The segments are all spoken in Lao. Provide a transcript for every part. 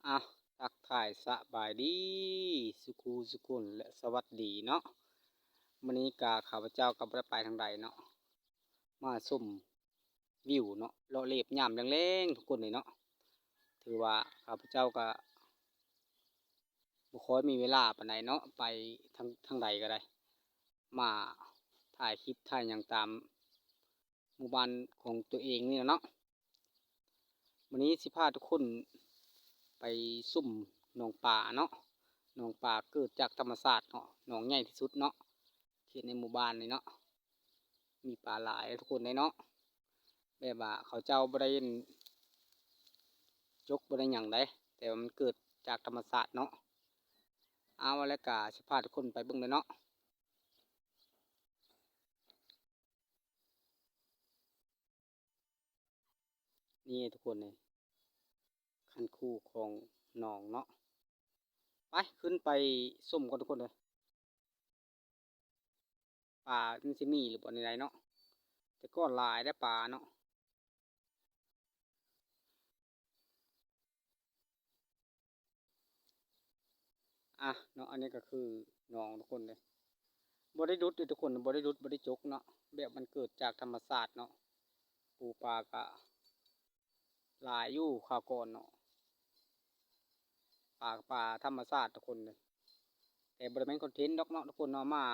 ອາ ທັກທາຍສະບາຍດີສູ່ຄູ່ສູ່ຄົນ ແລະ ສະຫວັດດີເນາະ. ມື້ນີ້ກະຂ້າພະເຈົ້າກໍບໍ່ໄດ້ໄປທາງໃດເນາະ ມາຊົມວິວເນາະ ເລາະເລບຍາມແລງໆ ທຸກຄົນເອີຍເນາະ. ຖືວ່າຂ້າພະເຈົ້າກໍບໍ່ຄ່ອຍມີເວລາປານໃດເນາະ ໄປທາງ ທາງໃດກໍໄດ້ ມາຖ່າຍຄລິບຖ່າຍຫຍັງຕາມ ໝູ່ບ້ານຂອງຕົວເອງນີ້ແຫຼະເນາະ. ມື້ນີ້ຊິພາທຸກຄົນໄປຊົມໜອງປາເນາະ. ໜອງປາເກີດຈາກທຳມະຊາດເນາະ, ໜອງໃຫຍ່ທີ່ສຸດເນາະ ເຂດໃນໝູ່ບ້ານນີ້ເນາະ. ມີປາຫຼາຍທຸກຄົນເດ້ເນາະ, ແບບວ່າເຂົາເຈົ້າບໍ່ໄດ້ຈົກ ບໍ່ໄດ້ຫຍັງໃດ ແຕ່ວ່າມັນເກີດຈາກທຳມະຊາດເນາະ. ເອົາ ແລ້ວກະຊິພາທຸກຄົນໄປເບິ່ງເດ້ເນາະ. ນີ້ທຸກຄົນເອີຍ ຄັນຄູຂອງໜອງເນາະ. ໄປ ຂຶ້ນໄປຊົມກ່ອນທຸກຄົນເອີຍ ປາມັນຊິມີຫຼືບໍ່ແນວໃດເນາະ. ແຕ່ກ່ອນຫຼາຍເດ້ປາເນາະ. ອາ ເນາະ ອັນນີ້ກໍຄືໜອງທຸກຄົນເດ້. ບໍ່ໄດ້ດຸດເດ້ທຸກຄົນ, ບໍ່ໄດ້ດຸດ ບໍ່ໄດ້ຈົກເນາະ, ແບບມັນເກີດຈາກທຳມະຊາດເນາະ. ປູປາກະຫຼາຍຢູ່ຄາວກ່ອນເນາະ, ປາ ປາທຳມະຊາດທຸກຄົນເດ້. ແຕ່ບໍ່ໄດ້ແມ່ນຄອນເທັນດອກເນາະທຸກຄົນເນາະ, ມາ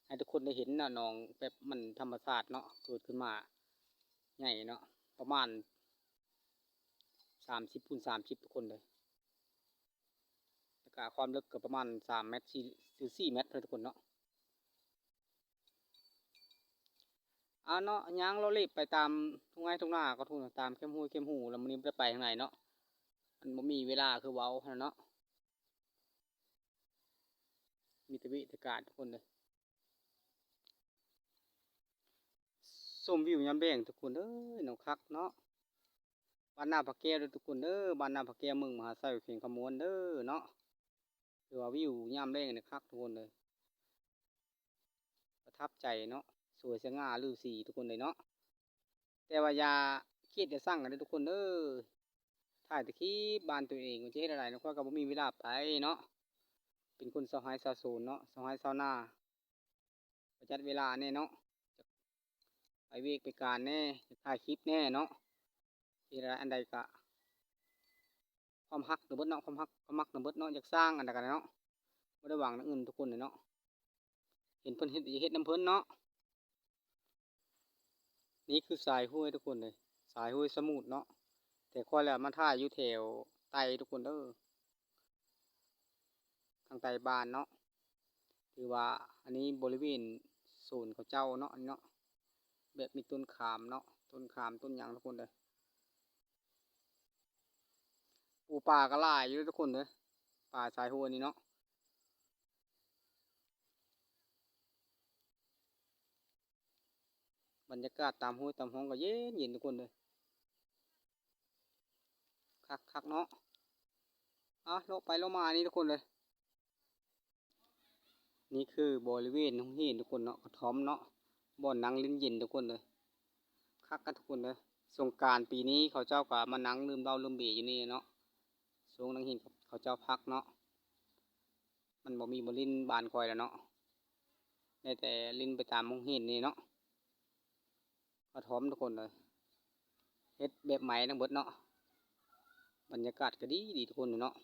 ໃຫ້ທຸກຄົນໄດ້ເຫັນເນາະ ໜອງແບບມັນທຳມະຊາດເນາະ ເກີດຂຶ້ນມາໃຫຍ່ເນາະ ປະມານສາມສິບຄູນສາມສິບທຸກຄົນເດ້. ແລ້ວກະຄວາມເລິກກໍປະມານສາມແມັດ ສີ່ ຫຼື ສີ່ແມັດພຸ້ນແຫຼະທຸກຄົນເນາະ. ເອົາເນາະ ຍ່າງເລາະເລບໄປຕາມທົ່ງໄຮ່ທົ່ງນາກໍທຸກ ຕາມແຄມຫ້ວຍແຄມຮູ ແລ້ວມື້ນີ້ບໍ່ໄດ້ໄປທາງໃດເນາະ ມັນບໍ່ມີເວລາຄືເວົ້າຫັ້ນເນາະ. ມີແຕ່ວິວແຕ່ກາດທຸກຄົນເດີ. ຊົມວິວຍາມແລງທຸກຄົນເອີຍເນາະ, ຄັກເນາະ. ບ້ານນາຜາແກ້ວເດີທຸກຄົນເດີ, ບ້ານນາຜາແກ້ວ ເມືອງມະຫາໄຊ ແຂວງຄຳມ່ວນເດີເນາະ. ຖືວ່າວິວຍາມແລງນີ້ຄັກທຸກຄົນເດີ, ປະທັບໃຈເນາະ, ສວຍສະຫງ່າລືສີທຸກຄົນເລີຍເນາະ. ແຕ່ວ່າຢ່າຄຽດຢ່າຊັງກັນເດີທຸກຄົນເດີ, ຖ່າຍແຕ່ຄລິບບ້ານຕົວເອງ ມັນຈະເຮັດແນວໃດເນາະ, ຂ້ອຍກໍບໍ່ມີເວລາໄປເນາະ. ເປັນຄົນຊາວໄຮ່ຊາວສວນເນາະ, ຊາວໄຮ່ຊາວນາ, ປະຢັດເວລາແດ່ເນາະ, ໄປວຽກໄປການແດ່, ຖ່າຍຄລິບແດ່ເນາະ. ເຮັດອັນໃດກະ ຄວາມຮັກນຳເບິດເນາະ, ຄວາມຮັກ ຄວາມມັກນຳເບິດເນາະ, ຢາກສ້າງອັນໃດກໍໄດ້ເນາະ, ບໍ່ໄດ້ຫວັງນຳອື່ນທຸກຄົນເນາະ. ເຫັນເພິ່ນເຮັດ ຢາກເຮັດນຳເພິ່ນເນາະ. ນີ້ຄືສາຍຫ້ວຍທຸກຄົນເອີຍ, ສາຍຫ້ວຍສະໝຸດເນາະ. ແຕ່ຂ້ອຍແລ້ວມາຖ່າຍຢູ່ແຖວໃຕ້ທຸກຄົນເດີ, ທາງໃຕ້ບ້ານເນາະ. ຖືວ່າອັນນີ້ບໍລິເວນສວນເຂົາເຈົ້າເນາະ, ອັນນີ້ເນາະ, ແບບມີຕົ້ນຂາມເນາະ, ຕົ້ນຂາມ ຕົ້ນຫຍັງທຸກຄົນເດີ. ປູປາກໍຫຼາຍຢູ່ເດີທຸກຄົນເດີ, ປາສາຍຫ້ວຍນີ້ເນາະ. ບັນຍາກາດຕາມຫ້ວຍຕາມຮ່ອງກໍເຢັນໆ ທຸກຄົນເດີ, ຄັກໆ ເນາະ. ອາ ເລາະໄປເລາະມານີ້ທຸກຄົນເດີ. ນີ້ຄືບໍລິເວນໂຮງຮຽນທຸກຄົນເນາະ, ກະທ່ອມເນາະ, ບ່ອນນັ່ງຫຼິ້ນເຢັນທຸກຄົນເດີ. ຄັກກັນທຸກຄົນເດີ. ສົງການປີນີ້ເຂົາເຈົ້າກໍມານັ່ງດື່ມເຫຼົ້າດື່ມເບຢູ່ນີ້ເນາະ, ຊ່ວງນັກຮຽນເຂົາເຈົ້າພັກເນາະ. ມັນບໍ່ມີບ່ອນຫຼິ້ນບ້ານຂ້ອຍແລ້ວເນາະ, ໄດ້ແຕ່ຫຼິ້ນໄປຕາມໂຮງຮຽນນີ້ເນາະ. ກະທ່ອມທຸກຄົນເອີຍ, ເຮັດແບບໃໝ່ທັງເບິດເນາະ. ບັນຍາກາດກໍດີໆ ທຸກຄົນເນາະ.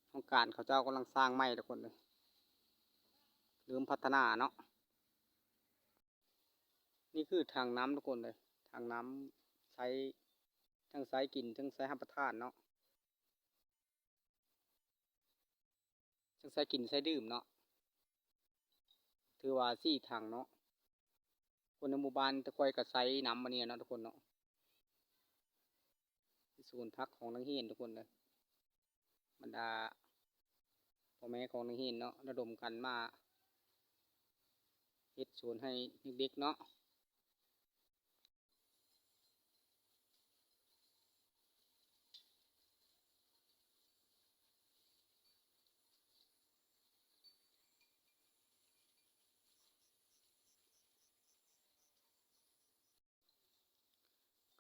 ໂຮງການເຂົາເຈົ້າກຳລັງສ້າງໃໝ່ທຸກຄົນເອີຍ, ເລີ່ມພັດທະນາເນາະ. ນີ້ຄືຖັງນ້ຳທຸກຄົນເອີຍ, ຖັງນ້ຳໃຊ້ ທັງໃຊ້ກິນ ທັງໃຊ້ຮັບປະທານເນາະ, ທັງໃຊ້ກິນໃຊ້ດື່ມເນາະ. ຖືວ່າສີ່ຖັງເນາະ, ຄົນໃນໝູ່ບ້ານແຕ່ກ່ອນກໍໃຊ້ນ້ຳອັນນີ້ເນາະທຸກຄົນເນາະ. ສູນພັກຂອງນັກຮຽນທຸກຄົນເດີ, ບັນດາພໍ່ແມ່ຂອງນັກຮຽນເນາະ ລະດົມກັນມາເຮັດສວນໃຫ້ເດັກໆ ເນາະ.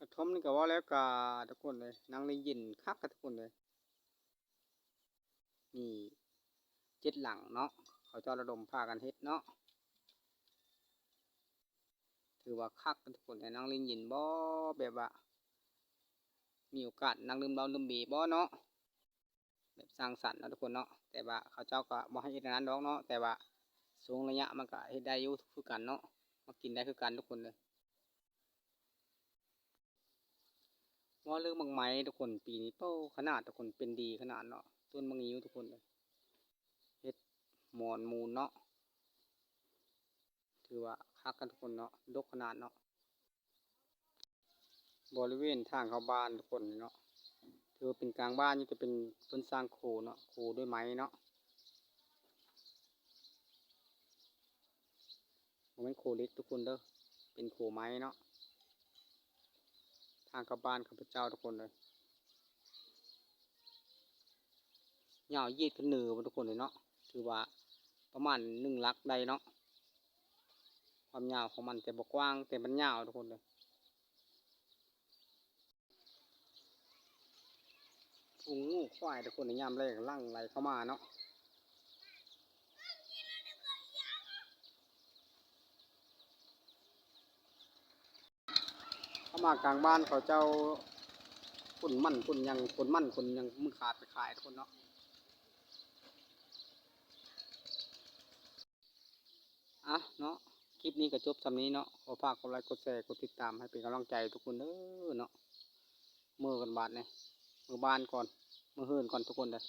ກະທ່ອມນີ້ກະເວົ້າແລ້ວກະ ທຸກຄົນເອີຍ ນັ່ງຫຼິ້ນເຢັນຄັກກະ ທຸກຄົນເອີຍ. ມີເຈັດຫຼັງເນາະ ເຂົາເຈົ້າລະດົມພາກັນເຮັດເນາະ ຖືວ່າຄັກ ທຸກຄົນເອີຍ. ນັ່ງຫຼິ້ນເຢັນບໍ່ ແບບວ່າ ມີໂອກາດນັ່ງດື່ມເຫຼົ້າດື່ມເບບໍ່ເນາະ ແບບສ້າງສັນເນາະ ທຸກຄົນເນາະ. ແຕ່ວ່າເຂົາເຈົ້າກະບໍ່ໃຫ້ເຮັດອັນນັ້ນດອກເນາະ ແຕ່ວ່າຊ່ວງໄລຍະມັນກະເຮັດໄດ້ຢູ່ຄືກັນເນາະ ມາກິນໄດ້ຄືກັນ ທຸກຄົນເອີຍ. ເວົ້າເລື່ອງໝາກໄມ້ ທຸກຄົນ ປີນີ້ ໂອ້ ຂະໜາດ ທຸກຄົນ ເປັນດີຂະໜາດເນາະ ຕົ້ນໝາກງິ້ວ ທຸກຄົນເອີຍ ເຮັດໝອນມູນເນາະ ຖືວ່າຄັກກັນ ທຸກຄົນເນາະ ດົກຂະໜາດເນາະ. ບໍລິເວນທາງເຂົ້າບ້ານ ທຸກຄົນເນາະ ຖືວ່າເປັນກາງບ້ານຢູ່ ແຕ່ເປັນ ເພິ່ນສ້າງໂຄເນາະ ໂຄດ້ວຍໄມ້ເນາະ. ບໍ່ແມ່ນໂຄເຫຼັກ ທຸກຄົນເດີ ເປັນໂຄໄມ້ເນາະ ທາງເຂົ້າບ້ານຂ້າພະເຈົ້າ ທຸກຄົນເອີຍ. ຍາວຢຽດຂຶ້ນເໜືອພຸ້ນ ທຸກຄົນເອີຍເນາະ ຖືວ່າປະມານໜຶ່ງຫຼັກໄດ້ເນາະ ຄວາມຍາວຂອງມັນ ແຕ່ບໍ່ກວ້າງ ແຕ່ມັນຍາວ ທຸກຄົນເອີຍ. ຝູງງົວຄວາຍ ທຸກຄົນ ຍາມແລງຫຼັ່ງໄຫຼເຂົ້າມາເນາະ ເຂົ້າມາກາງບ້ານ ເຂົາເຈົ້າຂົນມັນຂົນຫຍັງ ຂົນມັນຂົນຫຍັງ ມື້ຂາດໄປຂາຍ ທຸກຄົນເນາະ. ອ່ະເນາະ ຄລິບນີ້ກະຈົບສ່ຳນີ້ເນາະ ຂໍຝາກກົດໄລກົດແຊ ກົດຕິດຕາມ ໃຫ້ເປັນກຳລັງໃຈທຸກຄົນເດີເນາະ. ເມືອກ່ອນບາດນີ້ ເມືອບ້ານກ່ອນ ເມືອເຮືອນກ່ອນ ທຸກຄົນເດີ.